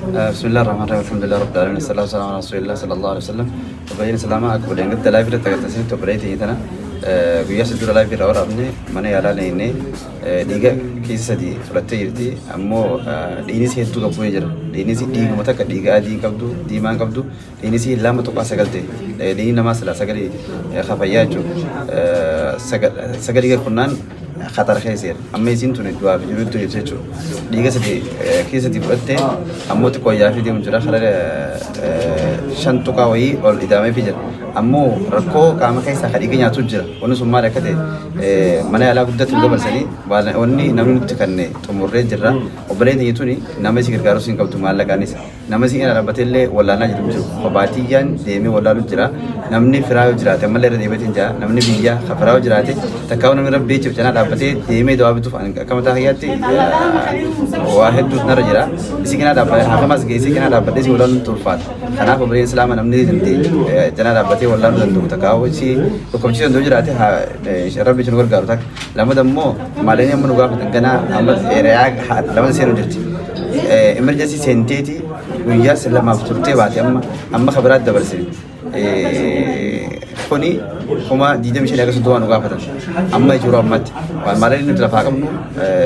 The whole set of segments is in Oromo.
بسم الله الرحمن الرحيم، الحمد لله رب العالمين، الصلاة والسلام على رسول الله صلى الله عليه وسلم. Obboleeyyan Islaamaa, akka obboleeyyan gadda live irratti agarsiisanitti obboleeyyiin tana guyyaa sadii dura live irraa waraabne mana yaalaa neeynee dhiiga keessa sadii fudhattee jirti. Ammoo dhiignis hedduu qabu jira. Dhiignis dhiiguma takka dhiiga adii hin qabdu, diimaa hin qabdu. Dhiignis 2.9 ta'e. Dhiigni namaa silaa sagalii kafayyaa jechuudha. Sagalii kunnaan khatara keessa jira. Amma isiin tun du'aaf jirutti jirti jechuudha. Dhiiga sadii keessa sadii fudhattee ammoo xiqqoo yaafii deemu jira. Karaa 5 tuqaa wayii ol idaamee jira. Ammoo rakkoo qaama keessaa ka dhiiga nyaatu jira. Wanni sun maal akka ta'e mana yaalaa guddatti nu dabarsanii wanni namni nutti kanne xumurree jirra. Obboleettiin tuni nama isii gargaarus hin qabdu maallaqaanis. Nama isii irra dhaabbatee illee wallaanaa jiru jiru. Kobaatiyyaan deemee wallaalu jira. Namni firaa yoo jiraate ammallee irra deebiitiin jira. Namni biyyaa ka firaa yoo jiraate takkaa namni rabbii jechuuf cinaa dhaabbatee deemee dawaa bituuf akka mataa kiyyaatti waa hedduutu narra jira. Isii cinaa dhaabbatee hakamas geessee cinaa dhaabbatee isii wallaaluun ulfaata. Kanaaf obboleen Islaama namni danda'e cinaa dhaabbatee wallaaluu danda'u takkaa isii dhukkubchiisuu danda'u jiraate rabbi isin gargaaru takka. Lamada immoo maaleen amma nu gaafatan ganaa amma hiriyaa lama seenuu jirti. Emergency seenteeti guyyaa 2f turtee baate amma kabiraatti dabarsine. Kuni 25,000 akka 30 nu gaafatan. Amma yeroo ammatti maaleen nuti lafaa qabnu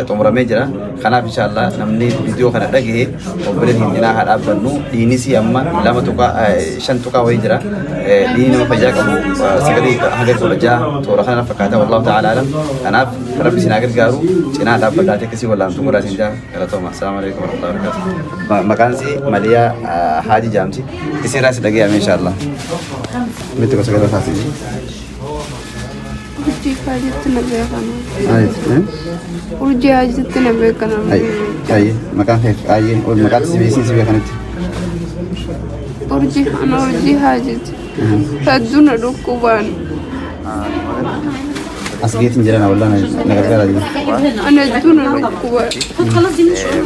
xumuramee jira. Kanaaf inshallah namni viidiyoo kana dhagahe obboleen hin cinaa haa dhaabbannu. Dhiinis amma 2.5 tuqaa wayii jira. Dhiini nama fayyaa qabu 9 hanga 16 toora kana fakkaata, wallahu ta'ala alam. Kanaaf rabbi isin haa gargaaru, cinaa dhaabbadhaatee akkasii wallaantu godhaa isin jaa. Galatooma. Assalaamu alaikum warahmatullahi wabarakatuh. Maqaan isii Maliyaa Haaji Jaamsi. Isin irraa si dhagayame inshallah. Miti gosa gara taasisi. Urjii Haajitti na beekama. Urjii Haajitti na beekama. Ayyee, maqaan kee, ayyee, maqaan si beeksiin si beekanitti. Urjii, ana Urjii Haajiti. Hedduu na dhukkubaan. As geetiin jiran wallaan na gargaaraa jiru. Ana hedduu na dhukkubaan.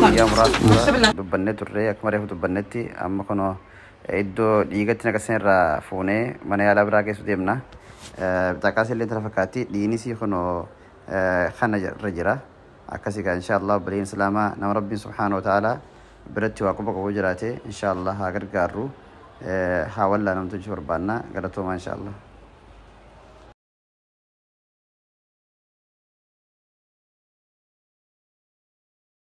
Guyyaa muraasa dubbannee turre. Akkuma reefu dubbannetti amma kunoo iddoo dhiigatti naqasan irraa fuunee mana yaalaa biraa geessu deemna. Bitaaqaas illee tana fakkaatti, dhiinis kunoo kana irra jira. Akkasii gaa inshallah obboleen Islaamaa nama rabbiin subhaanahu wa ta'ala biratti waa quba qabu jiraate inshallah haa gargaarru, haa wallaa namtu barbaanna. Galatoomaa inshallah.